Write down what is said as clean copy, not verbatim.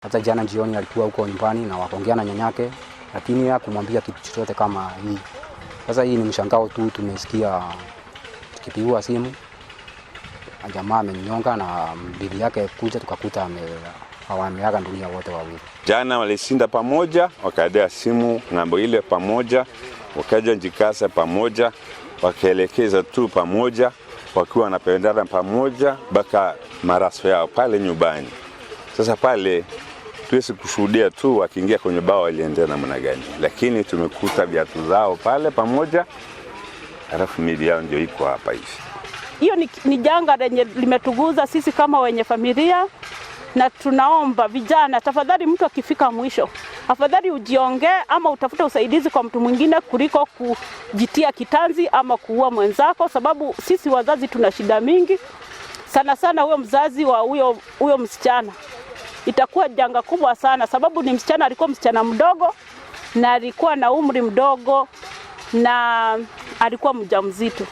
Hata jana jioni alikuwa huko nyumbani na wakaongea na nyanyake, lakini hakumwambia kitu chochote kama hii. Sasa hii ni mshangao tu, tumesikia tukipigiwa simu jamaa amenyonga na bibi yake kuja, tukakuta wameaga dunia wote wawili. Jana walishinda pamoja, wakaendea simu ng'ambo ile pamoja, wakaja Njikasa pamoja, wakaelekeza tu pamoja, wakiwa wanapendana pamoja mpaka maraso yao pale nyumbani. Sasa pale tuwezi kushuhudia tu wakiingia kwenye bao waliendea namna gani, lakini tumekuta viatu zao pale pamoja, halafu miili yao ndio iko hapa hivi. Hiyo ni janga lenye limetuguza sisi kama wenye familia, na tunaomba vijana, tafadhali, mtu akifika mwisho, afadhali ujiongee ama utafute usaidizi kwa mtu mwingine kuliko kujitia kitanzi ama kuua mwenzako, sababu sisi wazazi tuna shida mingi sana sana. Huyo mzazi wa huyo msichana itakuwa janga kubwa sana, sababu ni msichana, alikuwa msichana mdogo na alikuwa na umri mdogo na alikuwa mjamzito.